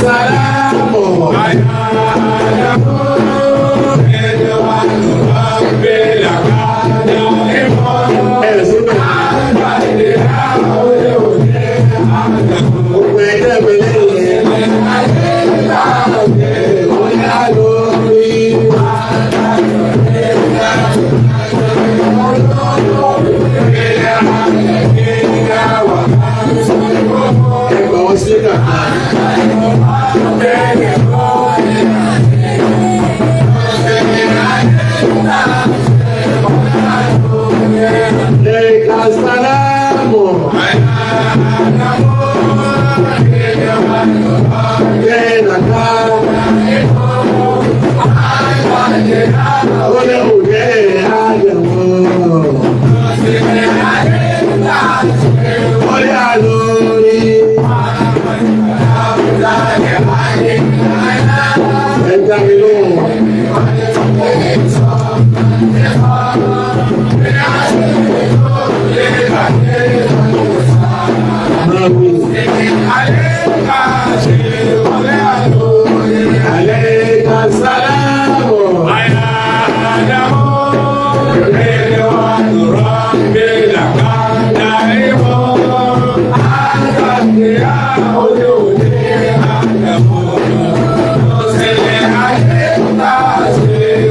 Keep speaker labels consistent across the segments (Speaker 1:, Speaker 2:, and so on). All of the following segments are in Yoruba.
Speaker 1: Sàlámù. Ẹ síbẹ̀. Gbogbo ẹgbẹ́ mi lẹ́yìn. Bóyá lórí. Ẹgbẹ́ wọn sí kàkà. Lẹ́ka sálámù. Lẹ́ka ó lé òjẹ́ àjẹmọ́. Ó lé àlórí. Ẹ dá mi lóhùn. Máa wí. Àlẹ́ka sálámù.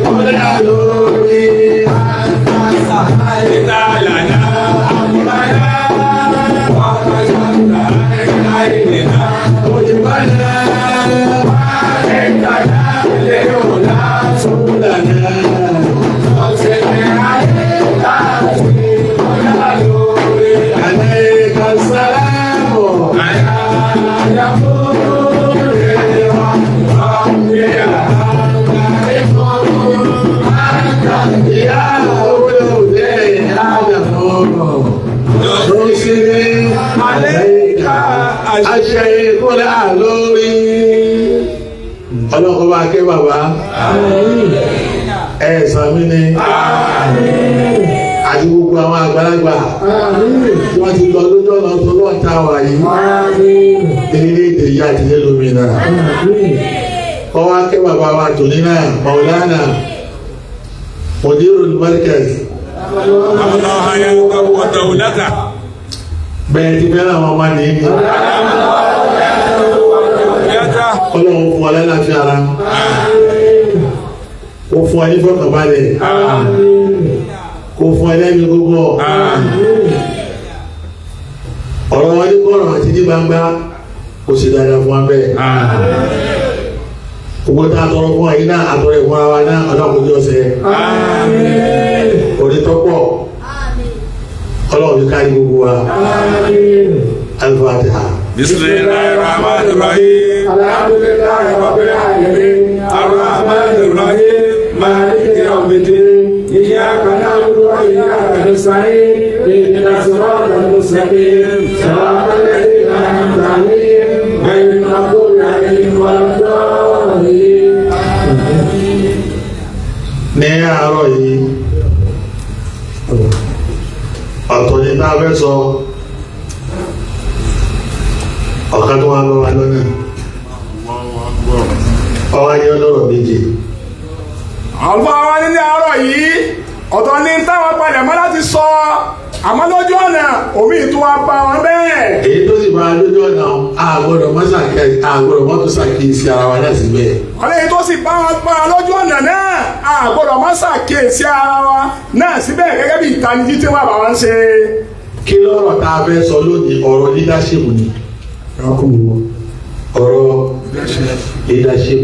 Speaker 1: Ó lé àlórí. Òjìbálẹ̀. Súlànà. Àlẹ́ka sálámù. Ìyá olóògbé Ádámù. Lọ́sílẹ̀ àlẹ́ka àṣẹ ìkọlẹ̀ àlórí. Ọlọ́kọ̀ bá ké bàbá. Ẹ sàmí ni. Àti gbogbo àwọn àgbàlagbà tí wọ́n ti lọ lójú ọ̀nà tó lọ́ọ̀ tá a wà yìí. Ilé èdè yìí àti ilé lómìnira. Kọ́ wá ké bàbá wa tòní náà, Maulana, Mudirul Markaz. Bẹ́ẹ̀ ti fẹ́ràn àwọn ọmọ nìyí ni. Ọlọ́run fún wa lálàáfíà ara. Kó fún wa ní fọkànbalẹ̀. Kó fún wa lẹ́mìí gbogbo. Ọ̀rọ̀ wa ní kọ̀rọ̀ àti ní gbangba kò sì dáadáa fún wa bẹ́ẹ̀. Gbogbo tá a tọrọ fún wa yìí náà àtọrọ ìfúnra wa náà ọlọ́run jọ sẹ́. Onítọ́pọ̀ ọlọ́run fi kárí gbogbo wa. Al-Fatiha.
Speaker 2: Bismillahirrahmanirrahim.
Speaker 3: Alhamdulillahi Rabbil Alamin. Ar-Rahmanir Rahim. Maliki Yawmiddin. Iyyaka na'budu wa iyyaka nasta'in. Ihdina siratal mustaqim. Siratal ladzina an'amta 'alaihim ghayril maghdubi 'alaihim waladdallin.
Speaker 1: Ní àárọ̀ yìí, ọ̀tọ̀ ni tá a fẹ́ sọ, ọ̀kan tó wá bá wa lọ́nà. Ọwọ́ ayé ọlọ́rọ̀ méje.
Speaker 3: Àlùfáà wa nílé àárọ̀ yìí, ọ̀tọ̀ ni táwọn palẹ̀ mọ́ láti sọ, àmọ́ lójú ọ̀nà omi ìtura bá wọn bẹ́ẹ̀.
Speaker 1: Èyí tó sì bá a lójú ọ̀nà, àgbọ̀dọ̀ mọ́ tó ṣàkíyèsí ara wa náà síbẹ̀.
Speaker 3: Ọlẹ́yìn tó sì bá wọn pa lójú ọ̀nà náà, a gbọ́dọ̀ má ṣàkíyèsí ara wa náà síbẹ̀ gẹ́gẹ́ bí ìtanijí tí wọ́n bá wọn ṣe.
Speaker 1: Kí lọ́rọ̀ tá a fẹ́ sọ lónìí? Ọ̀rọ̀ leadership ni. Ọ̀rọ̀ leadership.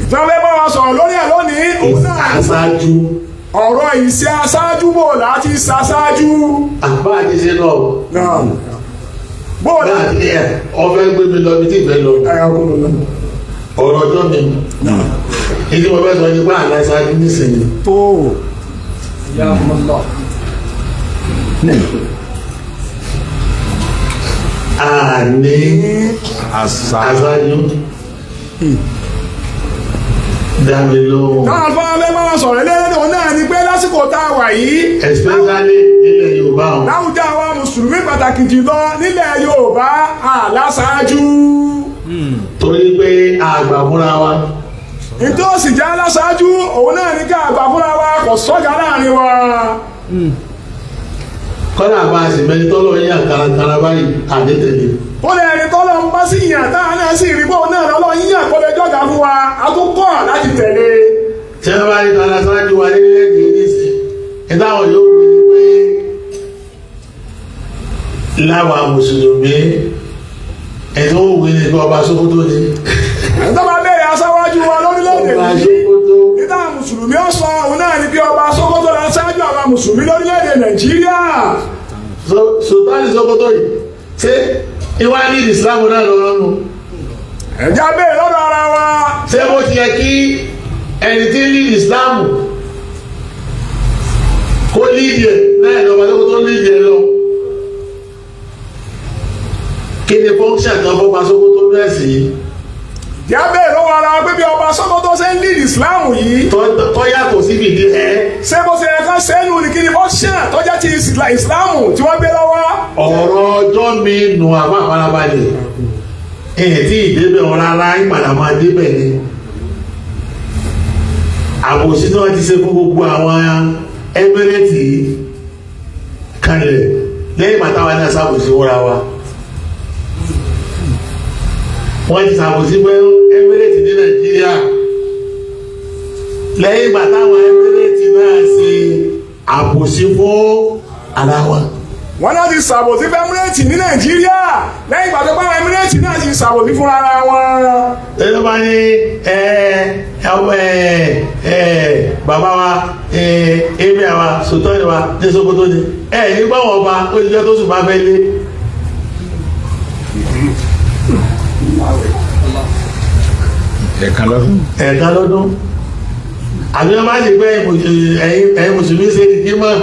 Speaker 3: Ìtàn fẹ́ bá wọn sọ̀rọ̀ lórí ẹ̀ lónìí, òun náà
Speaker 1: Aṣáájú.
Speaker 3: ọ̀rọ̀ ìṣe aṣáájú bò láti ṣaṣáájú.
Speaker 1: Àbá àti ṣe náà.
Speaker 3: Náà bò láti.
Speaker 1: Láti ẹ̀ ọfẹ́ gbé mi lọ ibi tí ìfẹ́ lọ. Ọ̀rọ̀ ọjọ́ mi. Ìdí mo fẹ́ sọ ni pé àná ṣáájú nísìnyí.
Speaker 3: Tó
Speaker 1: Àní aṣáájú. Dá mi lóhùn.
Speaker 3: Táwọn àlùfáà fẹ́ bá wọn sọ̀rọ̀ lẹ́yìn òun náà ni pé lásìkò tá a wà yìí,
Speaker 1: Especially nílẹ̀ Yorùbá o.
Speaker 3: láwùjọ àwa mùsùlùmí, pàtàkì jùlọ nílẹ̀ Yorùbá, àláṣáájú.
Speaker 1: Tó Torí pé àgbà fúnra wa.
Speaker 3: Nítorí ó sì jẹ́ aláṣáájú, òun náà ní ká àgbà fúnra wa, kò sọ́jà láàrin wa.
Speaker 1: Kọ́dà bá a sì mẹ́ni tọ́lọ́ yín àkàràkàrà báyìí àdétẹ̀lé.
Speaker 3: Ó lè rí tọ́lọ́ ń bá sí yàn táà náà sì rí bóun náà lọ́lọ́ yíyàn kó lè jọ́gà fún wa, a tún kọ̀ láti tẹ̀lé.
Speaker 1: Tí wọ́n bá ní tọ́lá sáájú wa nílẹ̀-èdè nísìn, ìdáhùn yóò rí ni pé láwa mùsùlùmí ẹ̀sùn òwe ni pé ọba Sókótó ni.
Speaker 3: Ẹni tó bá bẹ̀rẹ̀ aṣáájú wa lórílẹ̀-èdè
Speaker 1: Ọba
Speaker 3: yìí,
Speaker 1: Sókótó.
Speaker 3: nígbà mùsùlùmí ó sọ, òun náà ní bí ọba Sókótó lọ ṣáájú àwọn mùsùlùmí lórílẹ̀-èdè Nàìjíríà.
Speaker 1: Sultani Sókótó yìí, ṣé ìwà ní ìsìlámù náà lọ́rọ́ nù?
Speaker 3: Ẹ̀já bẹ̀rẹ̀ lọ́dọ̀ ara wa.
Speaker 1: Ṣé bó ti yẹ kí ẹni tí ń lead ìsìlámù kó lead ẹ̀ náà lọ́ba Sókótó lead ẹ̀ lọ? Kí ni function kan fọ́ba Sókótó bẹ́ẹ̀ sí?
Speaker 3: Ẹ̀já bẹ̀rẹ̀ lọ́wọ́ ara wa pé bí ọba Sókótó ṣe ń lead ìsìlámù yìí,
Speaker 1: tó yàtọ̀ sí fìdí ẹ̀.
Speaker 3: Ṣé bó ṣe yẹ ká sẹ́nu ní kí ni function tó jẹ́ ti ìsìlámù tí wọ́n gbé lọ́wọ́?
Speaker 1: Ọ̀rọ̀ ọjọ́ mi nù àbá àfarabalẹ̀ ẹ̀ tí ìdébẹ̀ wọn rárá, ìpadà máa débẹ̀ ni. Àbòsí tí wọ́n ti ṣe fún gbogbo àwọn Emirate kalẹ̀ lẹ́yìn bàtà wa náà ṣàbòsí wúra wa. Wọ́n ti ṣàbòsí fún Emirate ní Nàìjíríà lẹ́yìn bàtà àwọn Emirate náà ṣe àbòsí fún ara wọn.
Speaker 3: Wọ́n náà ti ṣàbòsí fún Emirate ní Nàìjíríà lẹ́yìn ìgbà tó bá Emirate náà ti ṣàbòsí fún ara wọn.
Speaker 1: Ẹni bá ní ẹ ẹ ẹ bàbá wa, ẹ emir wa, sultan wa ní Sokoto ni ẹ nígbà wọn bá ó ti jẹ́ tó sùn bá fẹ́ lé.
Speaker 2: Ẹ̀ẹ̀kan lọ́dún.
Speaker 1: Ẹ̀ẹ̀kan lọ́dún, àbí wọ́n bá sì pé ẹ̀yin mùsùlùmí ṣe ti kí mọ́,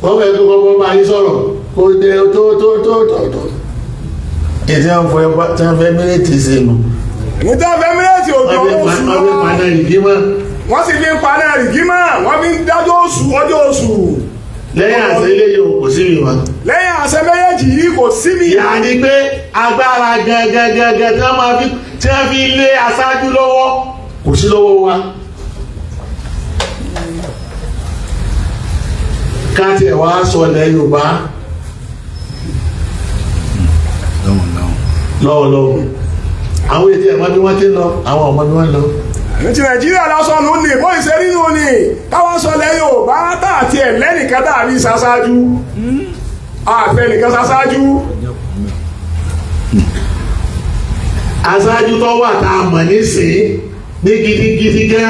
Speaker 1: wọ́n fẹ́ tó kọ́kọ́ bá yín sọ̀rọ̀ kó dé tó tó tó tó tó. Ètí wọn fọ tí wọn fẹ́ mílíọ̀tì sí nu.
Speaker 3: Níta fún Emirate òjò
Speaker 1: Wọ́n
Speaker 3: oṣù
Speaker 1: fi
Speaker 3: lọ.
Speaker 1: paná ìdí mọ́.
Speaker 3: Wọ́n sì fi ń paná rìgímà, wọ́n fi ń dájọ́ oṣù, ọjọ́ oṣù.
Speaker 1: Lẹ́yìn àṣẹ eléyìí o, kò sí mi mọ́.
Speaker 3: Lẹ́yìn àṣẹ méjèèjì yìí, kò sí mi.
Speaker 1: Ìyá ni pé agbára gangan gangan tí wọ́n máa fi tí wọ́n fi lé aṣáájú lọ́wọ́ kò sí lọ́wọ́ wa. Ká tiẹ̀ wá sọ ilẹ̀ Yorùbá lọ́wọ́lọ́wọ́, àwọn ètò ẹ̀mọ́ bí wọ́n ti ń lọ, àwọn ọmọ bí wọ́n ń lọ.
Speaker 3: Ní ti Nàìjíríà lásán ló ní bó ìṣe nínú ni káwọn sọ lẹ́yìn ò bá tà àti ẹ̀ lẹ́nìkan tàbí ṣaṣáájú, àfẹ́ nìkan ṣaṣáájú.
Speaker 1: Aṣáájú tó wà tá a mọ̀ nísìnyí ní gidigidi gẹ́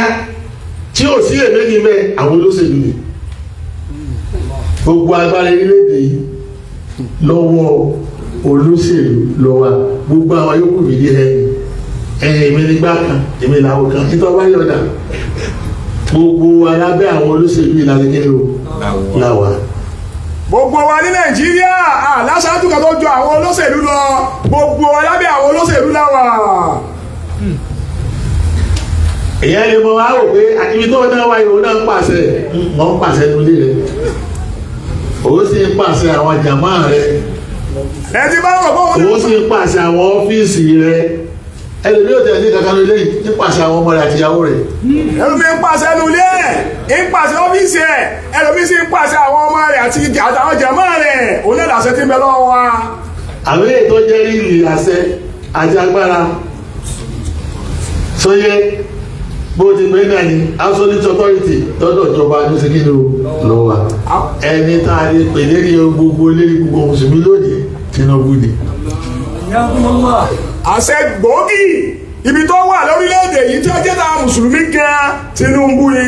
Speaker 1: tí ò sí èméjì mẹ́, àwọn olóṣèlú ni. Gbogbo agbára orílẹ̀-èdè yìí, lọ́wọ́ olóṣèlú ló wà. Gbogbo àwọn yòókù fìdí ẹ̀yìn ẹ̀yìn, èmi nígbà kan, èmi làwọn kan nítorí wáyé ọ̀dà. Gbogbo alábẹ́ àwọn olóṣèlú ìlànà kíni o làwà.
Speaker 3: Gbogbo wa ní Nàìjíríà, aláṣáájú kan tó ju àwọn olóṣèlú lọ. Gbogbo wa lábẹ́ àwọn olóṣèlú láwà.
Speaker 1: Èyàn lè mọ wá rò pé ibi tó náà wáyé, òun náà ń pàṣẹ, wọ́n ń pàṣẹ nílé rẹ̀, òun sì ń pàṣẹ àwọn jàmá rẹ̀.
Speaker 3: Ẹ ti bá rò bóun.
Speaker 1: Òun sì ń pàṣẹ àwọn ọ́fíìsì rẹ̀. Ẹlòmí ò tẹ̀lé kankan lórí lẹ́yìn ń pàṣẹ àwọn ọmọ rẹ̀ àti ìyàwó rẹ̀.
Speaker 3: Ẹlòmí ń pàṣẹ nulẹ̀ ẹ̀, ń pàṣẹ ọ́fíìsì ẹ̀, ẹlòmí sì ń pàṣẹ àwọn ọmọ rẹ̀ àti àtàwọn jàmá rẹ̀. Òun náà làṣẹ tí ń bẹ lọ́wọ́ wa.
Speaker 1: Àwọn èyí tó jẹ́ rírì àṣẹ àti agbára sóyẹ bó ti pé náà ni absolute authority lọ́dọ̀ ìjọba ló ṣe kí ni o lọ wa. Ẹni tá a lè pè lérí gbogbo lérí gbogbo mùsùlùmí lónìí, Tinubu ni.
Speaker 3: Àṣẹ gbòógì ibi tó wà lórílẹ̀‐èdè yìí tí ó jẹ́ ta mùsùlùmí gan, Tinubu ni.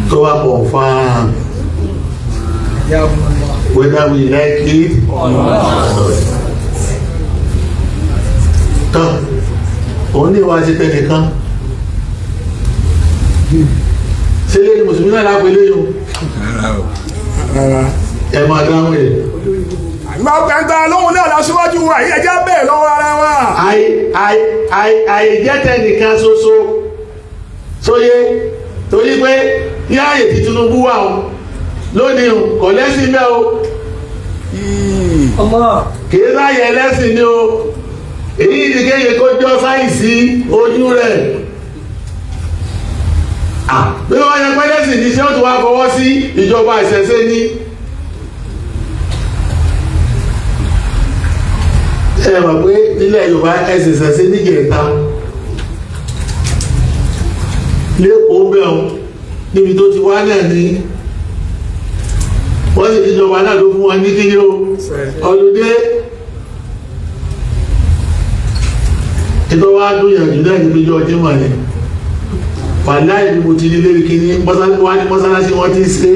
Speaker 1: Tó wà confirm whether we like it or not. Tán òun ní ìwà ti tẹnìkan ṣe lé ní mùsùlùmí náà lápẹ́ léyìn o, ẹ máa dáhùn ẹ̀.
Speaker 3: Àgbà gbẹ̀ntà lóhun náà lásìwájú wa yìí, ẹjẹ́ bẹ́ẹ̀ lọ́wọ́ ara wa.
Speaker 1: Àìjẹ́tẹ̀ nìkan ṣoṣo sóyé, torí pé ní ààyè tí Tinubu wà o lónìí o, kò lẹ́sìn mẹ́ o. Kìí láyé ẹlẹ́sìn ni o. Èyí ni kéye kó jọ sáyìnsì ojú rẹ̀. Bí wọ́n yẹ pẹ́lẹ́sìn ní ṣé ó ti wá fọwọ́ sí ìjọba ìṣẹ̀ṣe ní. Ẹ mọ̀ pé nílẹ̀ Yorùbá ẹ̀sìn ìṣẹ̀ṣe níjẹ̀ta lẹ́kọ̀ọ́ bẹ́ẹ̀ níbi tó ti wá náà ní wọ́n sì níjọba náà ló fún wọn ní kí yóò ọlùdé ìtọ́ wá dúnyànjú náà ní péjọ ọjọ́ mọ̀ ni wàláì ní mo ti ní lérí kí ní mọ́sálásí wọ́n ti ṣe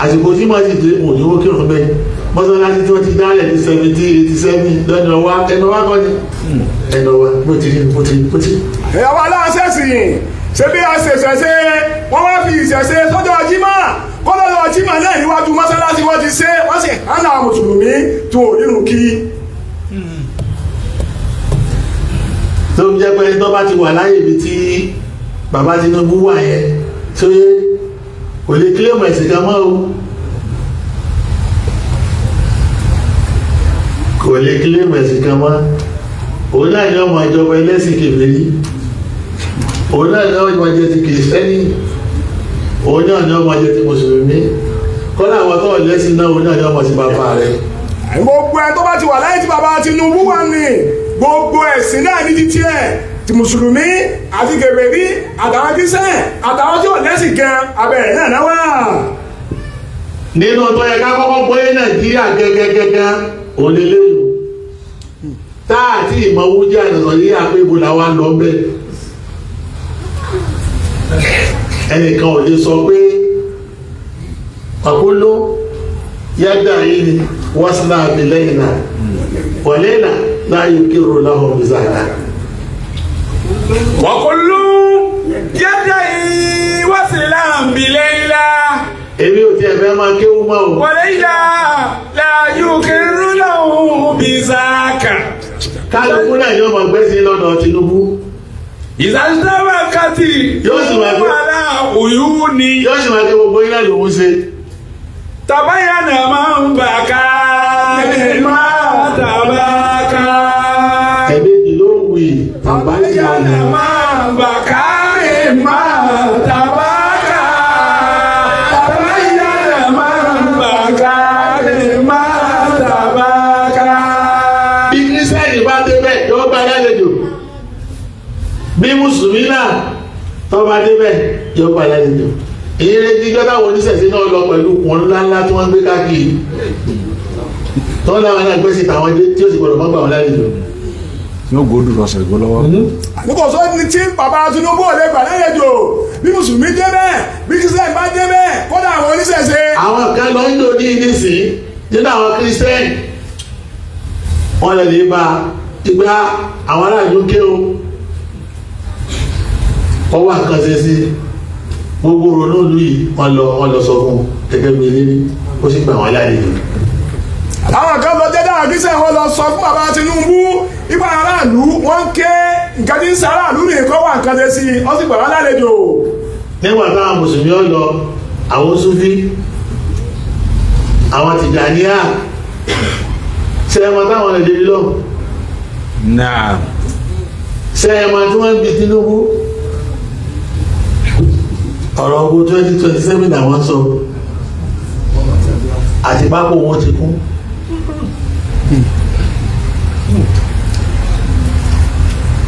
Speaker 1: àsìkò tí wọ́n sì dé òní ó kírun bẹ́ẹ̀ mọ́sálásí tí wọ́n ti dálẹ̀ ní 1787 lẹ́nu ọwá ẹnu ọwá kọ́ ni ẹnu ọwá bó ti rí bó ti rí bó ti rí.
Speaker 3: Ìyàwó aláṣẹ́sìn ṣe bí a ṣe ṣẹ̀ṣe wọ́n wá fi ìṣẹ̀ṣe sọ́jọ́ Jímọ̀ kọ́lọ́dọ̀ Jímọ̀ náà níwájú mọ́sálásí wọ́n ti ṣe wọ́n sì hánà mùsùlùmí tó nínú kí.
Speaker 1: Tó ń jẹ́ pé tó bá ti wà láyé ibi tí bàbá Tinubu wà yẹn tó yẹ kò lè kílèmù ẹ̀sìn kan mọ́ o, kò lè kílèmù ẹ̀sìn kan mọ́. Òun náà ni ọmọ ìjọba ẹlẹ́sìn kèfèrí, òun náà ni ọmọ ìjọba ti kìrìsìtẹ́nì, òun náà ni ọmọ ìjọba ti mùsùlùmí, kọ́lá àwọn tó lẹ́sìn náà òun náà ni ọmọ ti bàbá rẹ̀.
Speaker 3: Gbogbo ẹ tó bá ti wà láyé tí bàbá Tinubu wà ní gbogbo ẹ̀sìn náà ní títí ẹ̀ ti mùsùlùmí àti kèfèrí àtàwọn kírísítẹ́nì àtàwọn tí ò lẹ́sìn gan abẹ́rẹ́ náà náà wà.
Speaker 1: Nínú tó yẹ ká kọ́kọ́ gbé Nàìjíríà gẹ́gẹ́gẹ́gẹ́ òlélẹ́yìn táà tí ìmọ̀wó jẹ́ àìsàn yìí àpé ibo làwa lọ bẹ́ẹ̀. Ẹnìkan ò lè sọ pé àkóló yádà yìí ni wọ́n àbílẹ̀yìn náà wọ̀lẹ́nà láàyò kírò láhùn bisáàdà.
Speaker 2: Wọ́kùlù yẹ́dẹ̀ yìí wọ́n sì láǹbì lẹ́yìnlá.
Speaker 1: Èmi ò tiẹ̀ fẹ́ máa kéwú mọ́ o.
Speaker 2: Wọ̀lẹ́yìnlá láàyò kírò láhùn bisáàkà.
Speaker 1: Kálukú náà yóò máa gbẹ́sí lọ́dọ̀ Tinubu.
Speaker 2: Ìsàsítáwà kàtì
Speaker 1: Yóò sì máa gbé.
Speaker 2: Wàhálà òyú ni.
Speaker 1: Yóò sì máa ké gbogbo iná lòún ṣe.
Speaker 2: Tàbáyà náà máa ń bà ká ní máa tàbá ká.
Speaker 1: Ẹ̀mejì ló ń wì tàbá
Speaker 2: Tàbáyà
Speaker 1: ìyá
Speaker 2: náà máa ń bà ká ní máa tàbá ká. Tàbáyà náà máa ń bà ká ní máa tàbá ká.
Speaker 1: Bí kírísítẹ́nì bá débẹ̀ yóò gba lálejò, bí mùsùlùmí náà tó bá débẹ̀ yóò gba lálejò. Èyí lè jíjọ́ táwọn oníṣẹ̀ṣe náà lọ pẹ̀lú kùn ńláńlá tí wọ́n ń gbé káàkiri tó láwọn náà gbé sí tàwọn dé tí ó sì gbọdọ̀ mọ́ gbà wọ́n lálejò.
Speaker 4: Yóò gbódù lọ́sẹ̀ gbó lọ́wọ́.
Speaker 3: Àníkò sọ ní tí bàbá Tinubu ò lè gbà lálejò bí mùsùlùmí dé bẹ́ẹ̀ bí kírísítẹ́nì bá dé bẹ́ẹ̀ kódà àwọn oníṣẹ̀ṣe.
Speaker 1: Àwọn kan lọ ń lò ní nísìn nínú àwọn kírísítẹ́nì wọ́n lè lè bá ìgbà àwọn aráàlú ké o wọ́n wà nǹkan ṣe sí gbogbo ronú ìlú yìí wọ́n lọ sọ fún gẹ́gẹ́ bí eléré ó sì gbà wọ́n lálejò.
Speaker 3: Àwọn kan lọ jẹ́jẹ́ àwọn kírísítẹ́nì wọn lọ sọ fún bàbá Tinubu ipa aráàlú wọ́n ń ké nǹkan tí ń sa aráàlú nìkan wà nǹkan ṣe sí i wọ́n sì gbà wọ́n lálejò.
Speaker 1: Nígbà táwọn mùsùlùmí ọ lọ àwọn Súfí àwọn Tìjàníyà ṣe é mọ táwọn lè débi lọ
Speaker 2: Náà.
Speaker 1: ṣe é mọ tí wọ́n ń bi Tinubu ọ̀rọ̀ ogun 2027 làwọn sọ àti pápó wọn ti kú.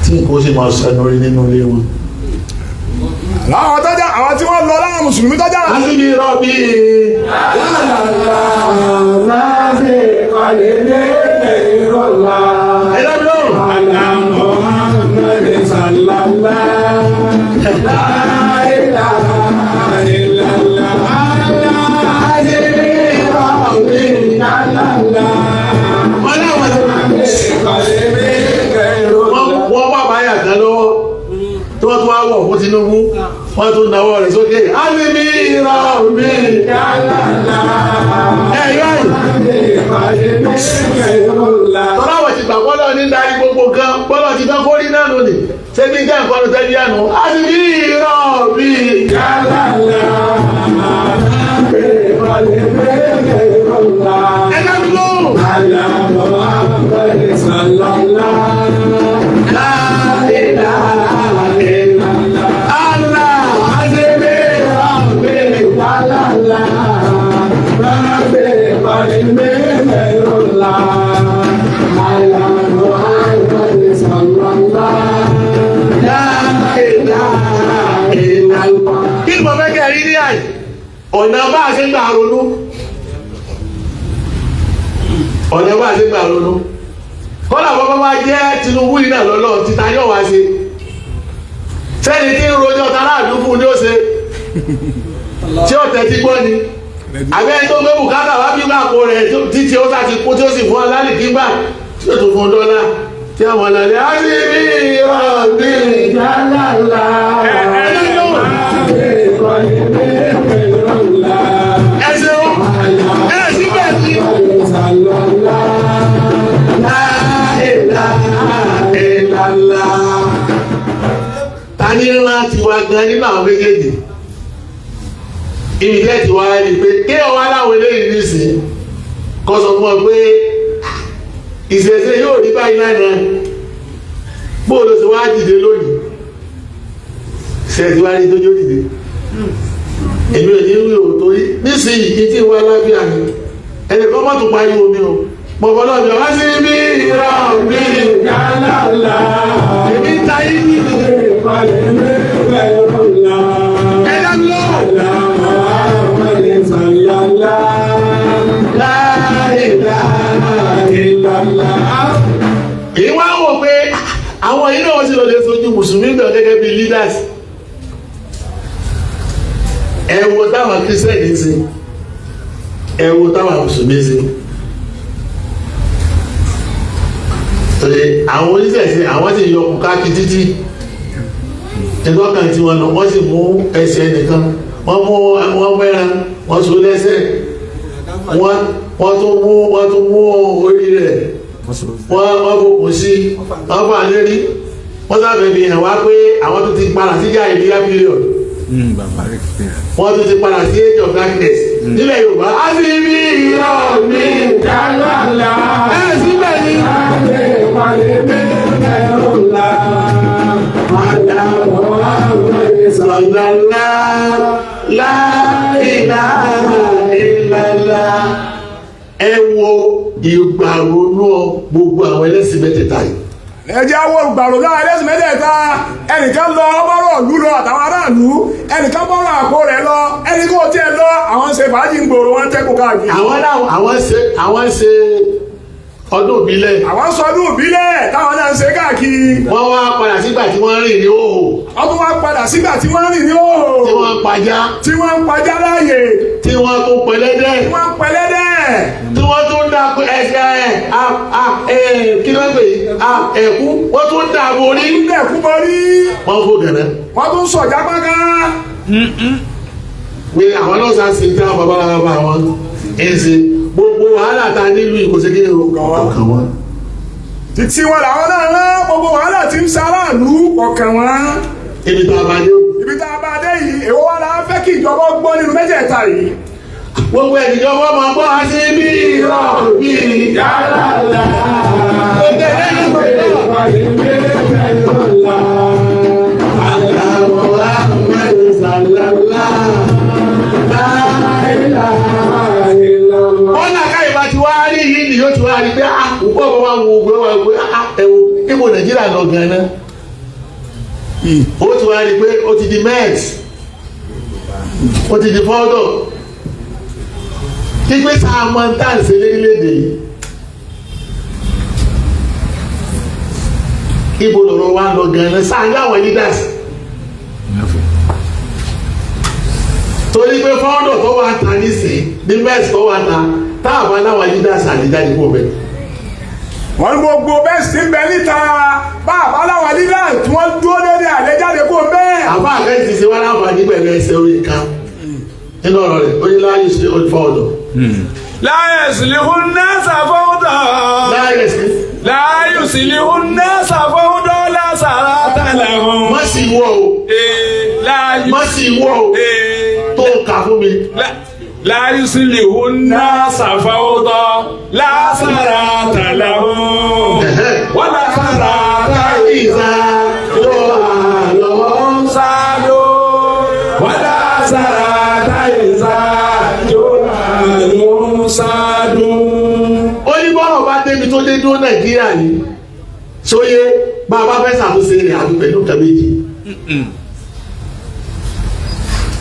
Speaker 1: Tí nǹkan ó sì máa sọ ẹnu rí nínú ilé wọn.
Speaker 3: Láwọn tọ́jà àwọn tí wọ́n lọ láwọn mùsùlùmí tọ́jà.
Speaker 1: Lásìkò rọ̀bì. Ẹ̀dá Wọ́n láwọn ti wọ́n bá báyà kan lọ́wọ́ tí wọ́n tún wá wọ̀ fún Tinubu wọ́n tún nawọ́ rẹ̀ sókè alimi rọ̀bì. Ẹ̀yọ́ yìí tọ́láwọ̀ ti gbà bọ́lọ̀ ní darí gbogbo gan bọ́lọ̀ ti tán kórí náà lónìí ṣé bí jẹ́ nǹkan ló tẹ́lẹ̀ yánu alimi rọ̀bì. Ẹ̀dá mi lóhùn.
Speaker 2: Ala Muhammad sallallahu la ilaha illallah.
Speaker 1: Allah
Speaker 2: Azimi Rabbi jalala. Rabbi qalbi khairullah. Ala Muhammad sallallahu la ilaha illallah.
Speaker 1: Kí ni mo fẹ́ kẹ́ rí ní àyè? Ọ̀nà bá a ṣe ń gbà ronú. Ọ̀nà bá a ṣe ń gbà ronú. Kọ́lá bọ́bá wá jẹ́ Tinubu yìí náà lọ́lọ́ títa yóò wá ṣe. Sẹ́ni tí ń rojọ́ taráàlú fún ni ó ṣe. Tí ó tẹ́tí gbọ́ ni. Àbẹ́ ẹni tó gbé bùkátà wá bí àpò rẹ̀ títí ó sá ti kú tí ó sì fún ọ lálìkí gbà tí ó tún fún dọ́là tí àwọn ọ̀làlẹ́ á sì bí ìrọ̀bí.
Speaker 2: Jalala. Rabbi qalbi khairullah.
Speaker 1: Ẹ ṣeun, ẹ síbẹ̀ sí. La ilaha illallah. Ta ní ńlá ti wá gan nínú àwọn méjèèjì? Ibi tẹ́ ti wá rí i pé kí ọwọ́ aláwọ̀ eléyìí nísìnyí kọ́ sọ fún ọ pé ìṣẹ̀ṣe yóò rí báyìí lánàá, bó ló ṣe wá dìde lónìí, ṣe ti wá rí tójú dìde? Èmi ò ní wí o, torí nísìnyí kí tí wá lábíà ni ẹnì kan mọ́tò pariwo mi o, mo fọlọ́ mi wá sí bí ìrọ̀ mi èmi ń ta yín ní ẹ̀dá lọ́wọ́. Èyí wá wò pé àwọn yìí náà wọ́n sì lọ lè sojú mùsùlùmí bẹ̀rẹ̀ gẹ́gẹ́ bí leaders. Ẹ wo táwọn kírísítẹ́nì ń ṣe, ẹ wo táwọn mùsùlùmí ń ṣe. Torí àwọn oníṣẹ̀ṣe àwọn sì yọ ọkùn káàkiri títí ìtọ́kàn tí wọ́n lọ, wọ́n sì mú ẹsẹ̀ nìkan, wọ́n mú wọ́n mẹ́ran, wọ́n so lẹ́sẹ̀, wọ́n tún mú orí rẹ̀, wọ́n fòkùn sí, wọ́n fà lérí, wọ́n sábẹ̀ fi hàn wá pé àwọn tó ti padà sí Jàhílíyà period, wọ́n tún ti padà sí age of darkness nílẹ̀ Yorùbá. Á sì bí irọ́ mi ẹ̀ síbẹ̀ ni. Sallallahu la ilaha illallah. Ẹ wo ìgbàronú gbogbo àwọn ẹlẹ́sìn mẹ́tẹ̀ẹ̀ta yìí.
Speaker 3: Ẹ jẹ́ àwọn olùgbàrò náà ẹlẹ́sìn mẹ́tẹ̀ẹ̀ta. Ẹnìkan lọ bọ́rọ̀ ìlú lọ àtàwọn aráàlú, ẹnìkan bọ́rọ̀ àpò rẹ̀ lọ, ẹnìkan ò tiẹ̀ lọ, àwọn ń ṣe fàájì ń gbòòrò, wọn ń tẹ́kù káàkiri.
Speaker 1: Àwọn náà àwọn ṣe ọdún ìbílẹ̀.
Speaker 3: Àwọn sọdún ìbílẹ̀ táwọn náà ń ṣe káàkiri.
Speaker 1: Wọ́n wá padà sígbà tí wọ́n rìn ní òhò.
Speaker 3: Wọ́n tún wá padà sígbà tí wọ́n rìn ní òhò.
Speaker 1: Tí wọ́n ń pajá.
Speaker 3: Tí wọ́n ń pajá láàyè.
Speaker 1: Tí wọ́n tún pẹlẹ́dẹ̀.
Speaker 3: Tí wọ́n ń pẹlẹ́dẹ̀.
Speaker 1: Tí wọ́n tún dá ẹsẹ̀ ẹ̀ ẹ̀ kí ló ń pè é ẹ̀kú, wọ́n tún dà borí.
Speaker 3: Ẹ̀kú borí.
Speaker 1: Wọ́n fò gànà.
Speaker 3: Wọ́n tún sọ̀já páká.
Speaker 1: Pé àwọn náà sá sí táwọn bàbá bàbá wọn ń ṣe, gbogbo wàhálà ta nílùú ìkòsí kí ni o kàn wọ́n.
Speaker 3: Títí wọn làwọn náà rán gbogbo wàhálà tí ń ṣaráàlú ọkàn wọn.
Speaker 1: Ibi tá a bá dé.
Speaker 3: Ibi tá a bá dé yìí, èwo wá la fẹ́ kí ìjọba gbọ́ nínú mẹ́tẹ̀ẹ̀ta yìí?
Speaker 1: Gbogbo ìjọba máa bọ́ a sí bí irọ́ bí
Speaker 2: Yàrá
Speaker 1: gbogbo ẹ̀rọ
Speaker 2: la.
Speaker 1: Àlàmọ́ Ahmed Sàlálà wọ́n náà ká ìbá ti wá rí yìí ni yóò ti wá rí pé àkókò ọ̀bọ̀ máa wo ògbé wa pé ẹ̀wò níbo Nàìjíríà lọ gan-an. Ó ti wá rí pé ó ti di mess, ó ti di fọ́dọ̀ pípé sáà mọ́ tá à ń ṣe lérílẹ̀-èdè yìí. Ibo lọ̀rọ̀ wa lọ gan-an sáà láwọn leaders, torí pé fọ́ọ̀dọ̀ tó wà ta nísìnyí ní mess tó wà ta, táàbà láwọn leaders àdíjáde kó bẹ́ẹ̀.
Speaker 3: Wọ́n ní gbogbo bẹ́ẹ̀ sí ń bẹ níta, bàbá láwọn lílà tí wọ́n dúró lédè àlẹ́jáde kó bẹ́ẹ̀.
Speaker 1: Àbá àkẹ́yìn ti ṣe wá láǹfààní pẹ̀lú ẹsẹ̀ orí kan nínú ọ̀rọ̀ rẹ̀, ó ní láàyè ṣe olùfọ́ ọ̀dọ̀.
Speaker 2: láyé sílíhùn náà ṣàfọ́dọ̀.
Speaker 1: Láàyè sí.
Speaker 2: láyé sílíhùn náà ṣàfọ́dọ̀ lásàrà tàlàhùn.
Speaker 1: Má sì wọ́ o.
Speaker 2: láyé.
Speaker 1: Má sì wọ́ o tó kà fún mi.
Speaker 2: Láyúsílìhù náà sàfáwọ́tọ̀ lásàrà tàlàhù. Wọ́n lásàrà
Speaker 1: Ìzà tó àlọ́.
Speaker 2: sádó. Wọ́n lásàrà táyìsá tó àlọ́ sádó.
Speaker 1: Ó ní bọ́rọ̀ bá débi tó dé dúró Nàìjíríà yìí, sóyé bá a bá fẹ́ ṣàtúnṣe rẹ̀ àti pẹ̀lú nǹkan méjì.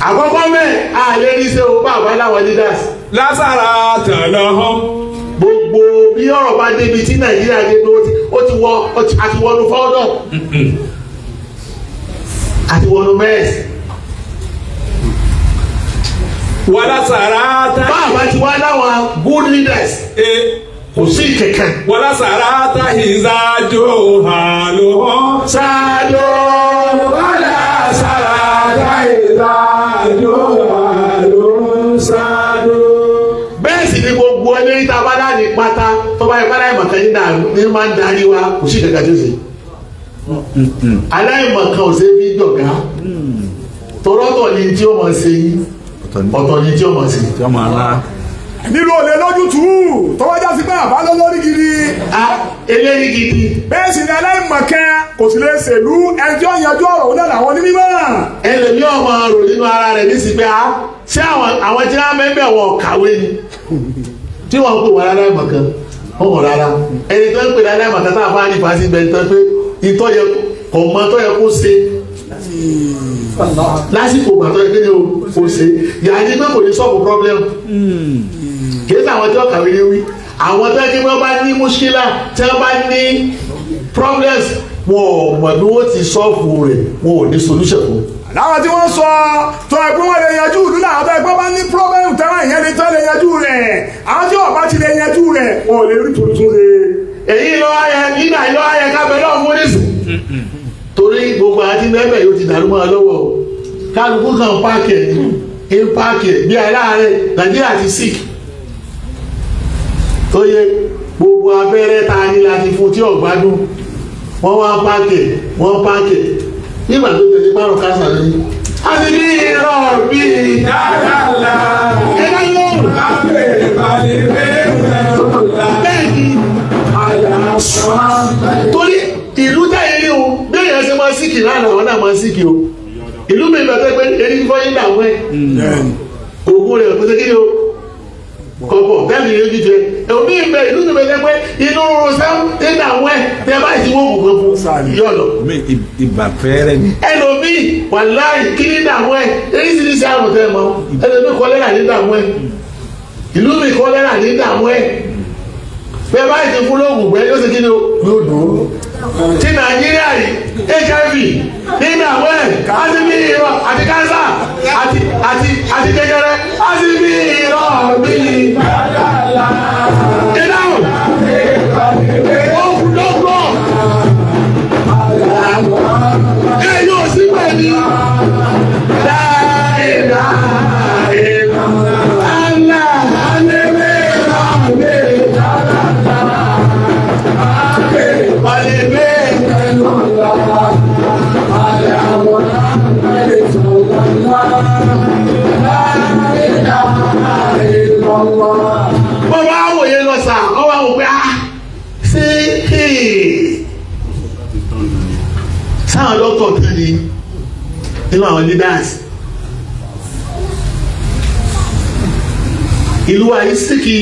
Speaker 1: Àkọ́kọ́ mẹ́ àlè rí ṣe o bá a bá láwọn leaders.
Speaker 2: Lásàrà tàlàhù.
Speaker 1: Gbogbo bí ọ̀rọ̀ bá débi tí Nàìjíríà dé dúró ó ti wọ àti wọnú fọ́ọ̀dọ̀, àti wọnú mẹ́ẹ̀sì.
Speaker 2: Wọ́n lásàrà
Speaker 1: Bá a bá ti wá láwọn good leaders, kò sí kẹ̀kẹ́.
Speaker 2: Wọ́n lásàrà táyìsá tó àlọ́
Speaker 1: Sáádọ́.
Speaker 2: Wọ́n lásàrà táyìsá tó àlọ́ sádó.
Speaker 1: Bẹ́ẹ̀ sì ni gbogbo ẹni tá a bá dá ní pátá tó bá yẹ pátá ìmọ̀kan ní dàrú ní máa ń darí wa, kò sí kankan tó ṣe. Aláìmọ̀kan ò ṣe bí dọ̀gá, tọ́rọ́tọ̀ ni tí ó mọ̀ ṣe yín, ọ̀tọ̀ ni tí ó mọ̀ ṣe.
Speaker 4: Tí wọ́n máa rán.
Speaker 3: Nílò olè lójútùú tọwọ́jà sí pé àbá lórí gidi.
Speaker 1: A eléyìí gidi.
Speaker 3: Bẹ́ẹ̀ sì ni aláìmọ̀kan kò sì lè ṣèlú, ẹni tí ó yanjú ọ̀rọ̀ òun náà làwọn onímọ̀.
Speaker 1: Ẹlòmí ọmọ rò nínú ara rẹ̀ ní sí pé a ṣé àwọn tí wọ́n mẹ́bẹ̀ wọn kàwé ni tí wọ́n pè wọ́n aláìmọ̀kan, wọ́n mọ̀ rárá. Ẹni tó ń pè aláìmọ̀kan tá a fà ní fàásì bẹ́ẹ̀ tán pé ìtọ́ yẹ kò mọ tó yẹ kó ṣe lásìkò ìgbà tó yẹ kí ni o kò ṣe yàrá ní pé kò ní sọ́ọ̀bù problem. Kì í ṣe àwọn tí wọ́n kàwé ní wí, àwọn tó yẹ kí wọ́n bá ní mùṣkílà, tí wọ́n bá ní problems, wọn ò mọ̀ bí wọ́n ti sọ́ọ̀fù rẹ̀, wọn ò ní solution fún.
Speaker 3: Láwọn tí wọ́n sọ tó ẹgbẹ́ wọn lè yanjú ìlú náà, tó ẹgbẹ́ bá ní problem tẹ́wọ̀n ìyẹn lè tán lè yanjú rẹ̀, àwọn tí ọba ti lè yanjú rẹ̀ wọn ò lè rí tuntun rẹ̀.
Speaker 1: Èyí lọ ayẹ nígbà yọ ayẹ kábẹ náà fún nísì, torí gbogbo àti mẹ́bẹ̀ yóò ti dàrú mọ́ ọ lọ́wọ́ o. Kálukú kan páàkì ẹ̀ ní ń páàkì ẹ̀ bí aláàárẹ̀. Nàìjíríà ti sick tó yẹ gbogbo abẹ́rẹ́ ta ni láti fún tí ọ̀gbádùn, wọ́n wá páàkì ẹ̀, wọ́n páàkì ẹ̀ nígbà tó tẹ̀lé márùn kásà lóyún. A ti ní irọ́ bí ẹ̀dá yóò bẹ́ẹ̀ ni, torí ìlú táyé ní o, bí èèyàn ṣe máa síkì lánàá, àwọn náà máa síkì o. Ìlú mi bẹ̀rẹ̀ pé erí fífọ́ yín dààmú ẹ̀, ògùn rẹ̀ kò ṣe kí ni o kọ̀pọ̀ bẹ́ẹ̀ ni yóò jíjẹ èmi ìbẹ̀. Ìlú mi bẹ̀rẹ̀ pé inú rúru sẹ́wọ́n ní dààmú ẹ̀, tẹ́ báyìí ti wọ́n ògùn kan fún yọ̀ lọ.
Speaker 4: Mi ibà fẹ́rẹ́ ni.
Speaker 1: Ẹlòmíì wàláì kí ní dààmú ẹ̀, eríṣiríṣi àrùn tẹ́ mọ́. Ẹlòmíì kọ́lẹ́rà ní dààmú ẹ̀, ìlú mi kọ́lẹ́rà ní dààmú ẹ̀, bẹ́ẹ̀ báyìí ti fún lóògùn gbẹ́ yóò ṣe kí ni o yóò dùn ó. Ti Nàìjíríà yìí, HIV ní dààmú ẹ̀, àti bí irọ́ àti kánsà àti jẹjẹrẹ àti bí irọ́ bí ìdáhùn òkú lọ́gbọ̀n ẹ yóò sí pẹ̀lú Wọ́n wá wòye lọ sà, wọ́n wá wò pé ah, ṣé sáwọn dókítà kan ni nínú àwọn leaders ìlú wa yìí síkì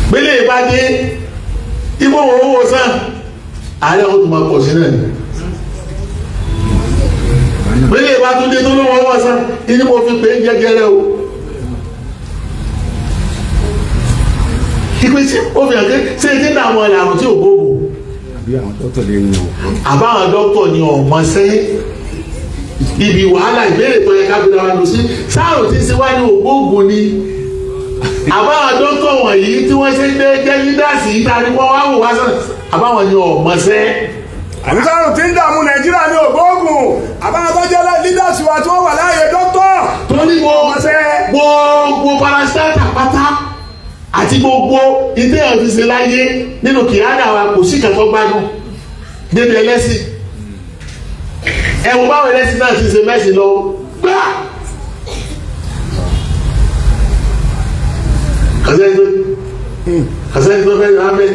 Speaker 1: gbélé ìbádé ipò wọn owó sàn ààrẹ àwọn tó máa pọ̀ sí náà ni gbélé ìbátúndé tó lówó owó sàn inú mo fi pè é jẹjẹrẹ o. Ìpè tí ó fi hàn pé ṣé etí náà àwọn ẹ̀rọ àrùn tí ò gbóògùn.
Speaker 4: Àbí àwọn dókítà lè ní o.
Speaker 1: Àbáwọn dókítà ni ọmọ sẹ́yìn ibi wàhálà. Ìbéèrè tó yẹ ká fi dára lọ sí sáàrùn tí ń ṣe wá ní ògbóògùn ni àbáwọn dókítà wọ̀nyí tí wọ́n ṣe ń gbé jẹ́ lídàsì yìí ta ni wọ́n wá wò wá sàn, àbáwọn ni ọmọ sẹ́.
Speaker 3: Àbísàrùn tí ń dààmú Nàìjíríà ní ògbóògùn, àbáwọn tó jẹ́ leaders wa tí wọ́n wà láàyè dókítà.
Speaker 1: Torí gbogbo parasitata pátá àti gbogbo ìdí ẹ̀ fi ṣe láyé nínú kìláàdà wa, kò sí kẹtọ́ gbádùn débi ẹlẹ́sìn. Ẹ̀wọ̀n báwọn ẹlẹ́sìn náà ti ṣe mẹ́sìn lọ gbá. Kàsẹ́ni tó kàsẹ́ni tó fẹ́ yọ abẹ́.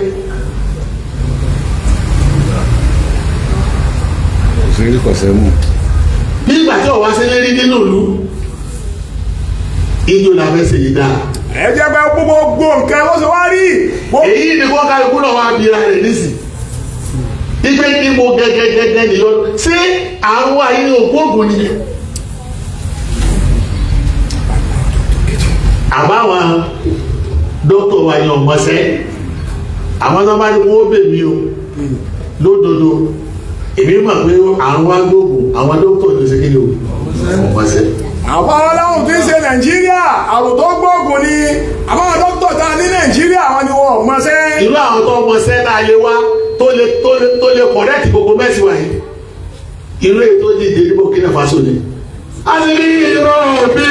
Speaker 4: Òṣèré kọ̀sẹ́ mú.
Speaker 1: Nígbà tí ọ̀wá sí lérí nínú ìlú, ijó la fẹ́ ṣe yìí dáa.
Speaker 3: Ẹ jẹ́ pé gbogbo nǹkan ló ṣe wá rí.
Speaker 1: Èyí ni kó kálukú náà wá bira rẹ̀ nísì. Ipe ní mo gẹ́gẹ́gẹ́gẹ́ nìyọ ṣé àrùn àyè ògbóògùn ni. Àbáwọn dókítà wa yan ọmọọṣẹ́, àwọn tó bá ní kó bè mí o lódodo, èmi mọ̀ pé àrùn wa gbóògùn, àwọn dókítà ló ṣe kí ni o ọmọọṣẹ́.
Speaker 3: Àwọn aláwọ̀ tí ń ṣe Nàìjíríà, àrùn tó gbóògùn ni àwọn dókítà tá a ní Nàìjíríà, àwọn ni wọn ò mọṣẹ́.
Speaker 1: Irú àwọn tó ọmọọṣẹ́ tá a lè wá tó lè kọ̀rẹ́tì gbogbo mẹ́sì wáyé, irú èyí tó dìde ní Burkina Faso ni. A ti rí irọ́ bí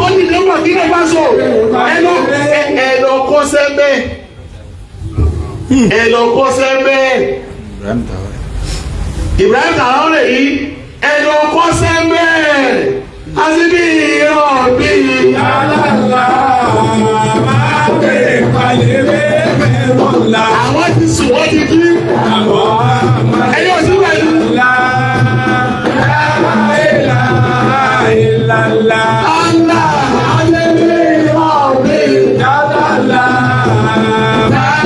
Speaker 1: ó dìde ní Burkina Faso, ẹ lọ kọ́ṣẹ́ bẹ́ẹ̀, ẹ lọ kọ́ṣẹ́ bẹ́ẹ̀.
Speaker 4: Ibrahim Traoré.
Speaker 1: Ibrahim Traoré yìí, ẹ lọ kọ́ṣẹ́ bẹ́ẹ̀. A ti rí irọ́ bí àwọn ti sùn, wọ́n ti jí, ẹ̀yin ò sí pẹ̀lú. Allah alẹ́ bí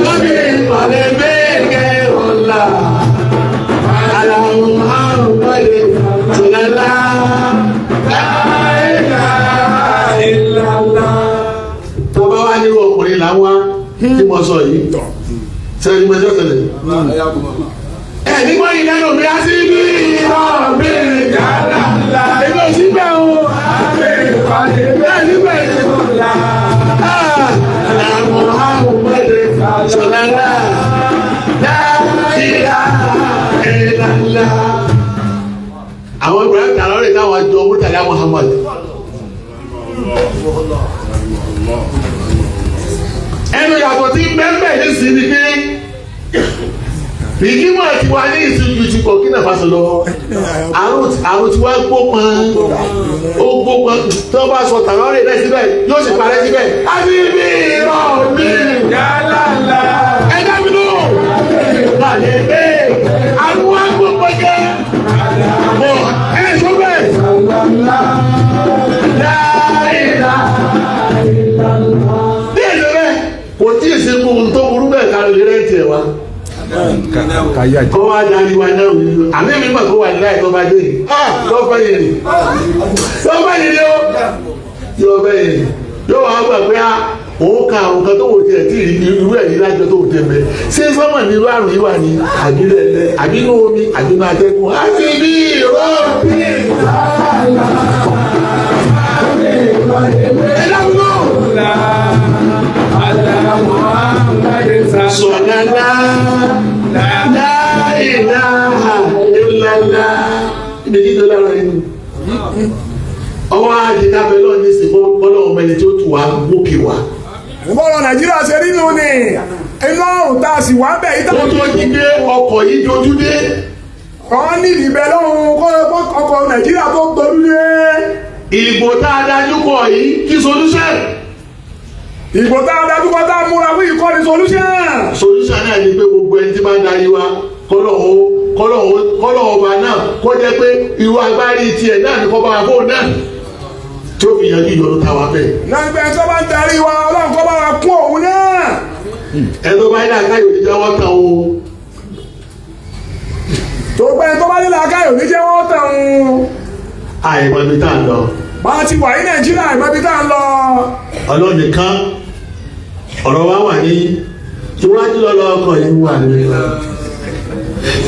Speaker 1: lórí ìpàdé bẹ́ẹ̀kẹ́ ọ̀la aláwọ̀ àrùn wọlé tìlálá. Tọ́ba wá nírú ọkùnrin là ń wá tí mo sọ yìí, sẹ́ni mo ṣe ṣẹlẹ̀. Ẹ nígbà yìí lẹ́nu mi á sí bí ọ̀bẹ èmi ò sí bẹ́ẹ̀ o. Bẹ́ẹ̀ nígbà yìí. Àwọn àrùn wọlé tìlálá. Àwọn Ibrahim Traoré táwọn jọ Murtala Muhammad. Ẹnu yàtọ̀ tí bẹ́ẹ̀ ní sí ni pé ìgbìmọ̀ ti wà ní ìsinmi ti Burkina Faso lọ. Àrùn tí wá gbópọn, ó gbópọn tí wọ́n bá sọ Traoré náà síbẹ̀ yóò sì parẹ́ síbẹ̀. Àbí bí irọ́ mi. Ẹ dá mi lóhùn. Balẹ̀ bẹ́ẹ̀ àrùn wá gbópọn jẹ́. Bọ̀ ẹ sọ bẹ́ẹ̀. Láìla. Bí èso bẹ́ẹ̀ kò tí ì sínú ohun tó burú bẹ́ẹ̀ ká lè rẹ́ǹtì ẹ̀ wá.
Speaker 4: Káyà jẹ́.
Speaker 1: Kọ́ wá darí wa náà wí. Àmì mi mọ̀ kó wà ní láì tó bá dé. Tó fẹ́ yìí ni. Tó fẹ́ yìí ni ó. Yóò fẹ́ yìí ni. Yóò wá gbà pé òun ka àwọn kan tó wò tiẹ̀ tí ì rí irú ẹ̀ yìí lájọ tó wò tẹ̀ mẹ́. Ṣé sọ́mọ̀ ní irú àrùn yìí wà ní àbílẹ̀ àbínú omi àbínú atẹ́gùn? Àti bí ìrọ́bì. Ẹ dáhùn náà. Sọ̀lálá láìláha ìlàlá. Ibi jíjọ lára inú. Ọwọ́ àdìdábẹ́ lọ́ọ̀ ní ìsìnkú ọlọ́run mẹni tí ó tù wá gòkè wá.
Speaker 3: Bọ́ọ̀lù Nàìjíríà ṣe rí nù ní inú àrùn tá a sì wá ń bẹ̀ yìí.
Speaker 1: Ó tó di pé ọkọ̀ yìí dojú dé.
Speaker 3: Kọ́ nídìí bẹ́ẹ̀ lọ́hùn kọ́ ọkọ̀ Nàìjíríà tó gbọ́dú dé.
Speaker 1: Ìbò tá a dájú kọ yìí kí solution.
Speaker 3: Ìbò tá a dájú kọ tá a múra fún ìkọ́ni solution.
Speaker 1: Solution náà ni pé gbogbo ẹni tí máa ń darí wa kọ́lọ̀ ọba náà kó jẹ́ pé irú agbárí tiẹ̀ náà ni kọ́ bá wa fóun náà tí ó fi yanjú ìyọnu táwa bẹ́ẹ̀.
Speaker 3: Náà gbẹ tó bá ń darí wa, Ọlọ́run kọ́ bá wa kún òun náà.
Speaker 1: Ẹ tó bá yín àkáyò ní jẹ́ wọ́n tàn o.
Speaker 3: Tó gbẹ tó bá nílò akáyò ní jẹ́ wọ́n tàn o.
Speaker 1: Àìmọ̀ ibi tá à ń lọ.
Speaker 3: Bá a ti wà ní Nàìjíríà, àìmọ̀ ibi tá à ń lọ.
Speaker 1: Ọlọ́run nìkan ọ̀rọ̀ wa wà ní iwájú lọ́lọ́kọ̀ yìí wà nílọ,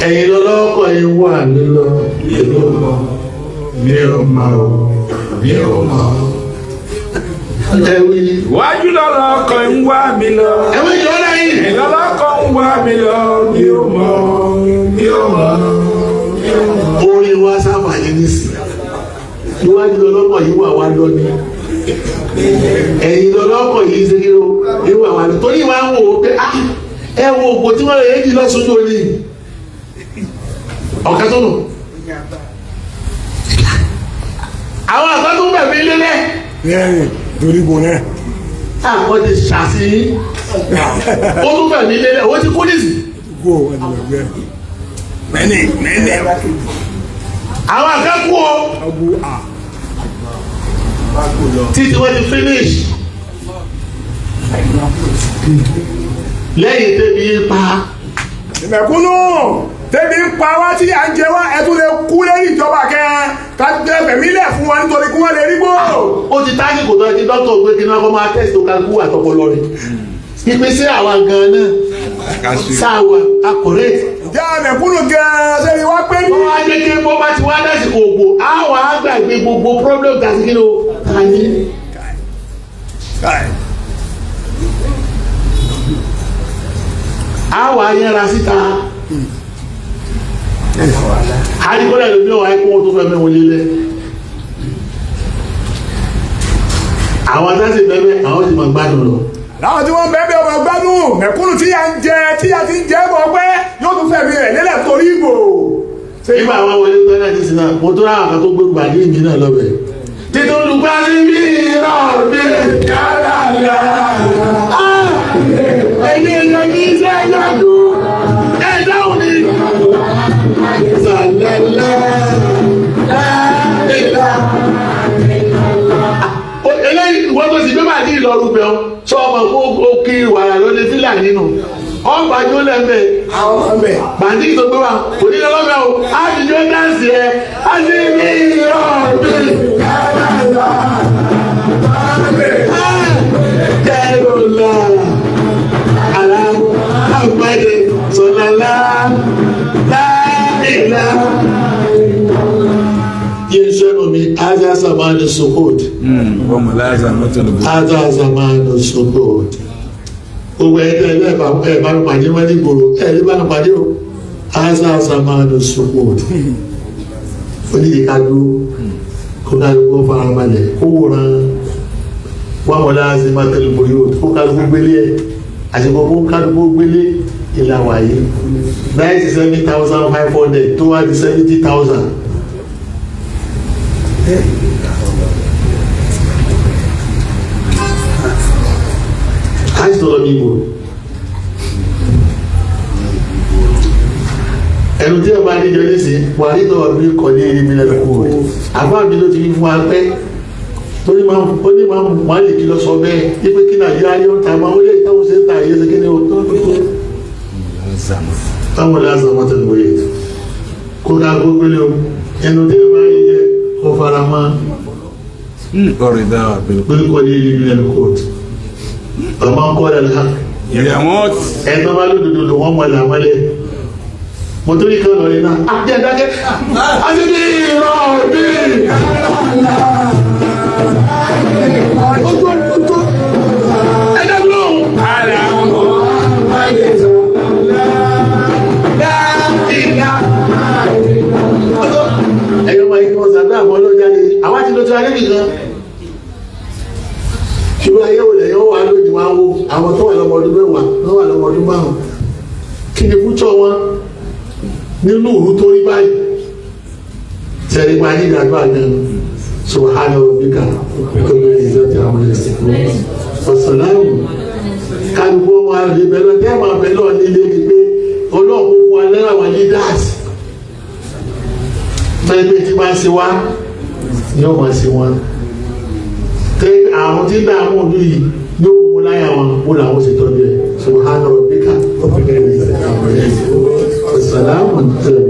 Speaker 1: ẹ̀yìn lọ́lọ́kọ̀ yìí wà nílọ.
Speaker 2: Mi ò mọ̀ o, mi ò mọ̀.
Speaker 1: Ẹ wí.
Speaker 2: Wájú lọ́lọ́kọ̀ ń wá mi lọ.
Speaker 1: Ẹ wí jọ lẹ́yìn.
Speaker 2: Ìlọ́lọ́kọ̀ ń wá mi lọ. Mi ò mọ̀, mi ò mọ̀.
Speaker 1: Orin wa sábà yìí nísì, iwájú lọ́lọ́kọ̀ yìí wà wá lọ ni, ẹ̀yìn lọ́lọ́kọ̀ yìí ṣe kí ló yìí wà wá lọ, torí wàá wò ó pé ẹ wo ògbó tí wọ́n lè yéjì lọ́sùn lónìí ọ̀kẹ́ tó nù. Àwọn àgbà tó ń bẹ̀ mí lélẹ̀.
Speaker 3: Torí bo náà.
Speaker 1: Àwọn ti ṣàṣì ó tún fẹ̀mí lélẹ̀ ó ti kú nísì.
Speaker 3: Mẹ́ni mẹ́ni.
Speaker 1: Àwọn akẹ́kọ̀ọ́ títí wọ́n ti finish lẹ́yìn tẹ́bi pa.
Speaker 3: Mẹ̀kúnnù tẹ́bi ń pa wá tí à ń jẹ wá ẹ tún lè kú lórí ìjọba kẹ ká tẹ fẹ̀mí lẹ̀ fún wọn nítorí kí wọ́n lè rí gbó.
Speaker 1: Ó ti tásìkò tó ẹni dókítà ògbé kí náà kó máa test tó kálukú àtọpọlọ rẹ̀ ìpèsè àwa gan-an náà sáwa a correct.
Speaker 3: Ìjà mẹ̀kúnnù gan-an sẹ́ni wá pé ní.
Speaker 1: Wọ́n wá jẹ́ kí bó bá ti wá dásìkò ògbò á wà á gbàgbé gbogbo problem tàbí kí ló ta ní. Á wà á yẹra síta. Àdìgbọ́lẹ̀ ló ní ọ̀wá ẹ̀kọ́ wọn tó fẹ́ mẹ́wọ́n lélẹ̀. Àwọn adáṣe bẹ́ẹ̀ àwọn sì máa gbádùn lọ.
Speaker 3: Láwọn tí wọ́n bẹ́ẹ̀ bẹ́ẹ̀ ọmọ gbádùn mẹ̀kúnnù tí à ń jẹ tí a ti ń jẹ bọ̀ pé yóò tún fẹ̀mí rẹ̀ lélẹ̀ torí ìbò.
Speaker 1: Nígbà àwọn wọlé pẹ́ náà ti sin náà, mo tó ráwọn kan tó gbé gbàdí ìmí náà lọ́bẹ̀. Títún lùgbà sí bí ìrọ̀ mi yàrá yàrá. Ẹ̀yin èèyàn ní iṣẹ́ yọdún. Ẹ dáhùn ni. Sàlẹ̀lẹ̀ ìlà. Eléyìí wọ́n tó sì gbé bàdí ìlọrun bẹ̀ ọ́ sọ ọmọ kó o kiri wàrà lóde fílà nínú. Ọgbà jó lẹ́mẹ̀ẹ́
Speaker 3: Àwọn ọmọ bẹ̀.
Speaker 1: bàndí tó gbé wa onílọ́lọ́gbà o á ti jó dáǹsì ẹ á ti ní ìrọ̀bì kẹrùlá aláwọ̀ àgbàdì sọ̀làlá láìlá. Yín sẹ́nu mi, Aza Samanu Sukut.
Speaker 4: Wọ́n mọ̀ láàzà mọ́tò lọ́gbọ̀n.
Speaker 1: Aza Samanu Sukut. Gbogbo ẹgbẹ́ ẹgbẹ́ ẹ̀ bá mi pàdé wọ́n ní gbòòrò ẹ̀ ní bá mi pàdé o. Aza Samanu Sukut. Oníyìí ká dúró kó kálukú farabalẹ̀ kó wòran wọ́n mọ̀ láti máa tẹ̀lé bòyó kó kálukú gbélé ẹ̀ àsìkò kó kálukú gbélé ìlà wàyí 97,500 tó wá di 70,000. Àìsàn lọ bí ibò ẹnu tí ọba níjọ nísìn wà nínú ọdún kọ ní eré mílẹ̀ kú rẹ̀ àbá mi ló ti fi fún wa pẹ́ torí máa ó ní máa mú àlè kí lọ sọ bẹ́ẹ̀ wípé kí Nàìjíríà yóò ta máa ó lè táwọn ṣe ń ta àyè ṣe kí ni ó tó táwọn lásán wọn tẹnu wòye kó ká gbogbo lé o ẹnu tí ọba yìí jẹ kó fara mọ́
Speaker 4: Ọ̀rọ̀ ìdáwà pẹ̀lú.
Speaker 1: pé kọ́ ní eré mílẹ̀ kú ọmọ ń kọ́ ẹ̀ lọ́hà
Speaker 4: Ìyàwó
Speaker 1: ẹ̀tọ́ bá lódodo lò wọ́n mọ̀lá mọ́lẹ̀ mo tó ní kan lọ rí náà àti ẹ̀dákẹ́ àti ní ìrọ̀ bí ojú ojú ẹ̀dá lóhùn. Ẹ̀yọ́ máa ń kí wọ́n sàgbé àwọn ọlọ́jáde àwọn àti lọ́tọ́ alẹ́ nìkan ṣùgbọ́n ayé wò lẹ́yìn wà lónìí wá wo àwọn tó wà lọ́mọ ọdún 10 tó wà lọ́mọ ọdún 5 kí ni fúnṣọ wọn nínú òru tó rí báyìí sẹ́ni pa ní ìdàgbà náà subhana rabbika rabbil izzati amma yasifun ọ̀sánláwù kálukú ọmọ àrùn ìbẹ̀lọ tẹ́ máa bẹ̀ lọ nílé ni pé ọlọ́run fún wa lẹ́rọ àwọn leaders tẹ́lẹ̀ tí máa ń ṣe wá ni ó máa ṣe wọn tẹ àwọn tí ń dààmú òdu yìí yóò mú láyà wọn kó làwọn ṣe tọ́jú ẹ̀ subhana rabbika rabbil izzati amma yasifun ọ̀sánláwù tẹ̀lé.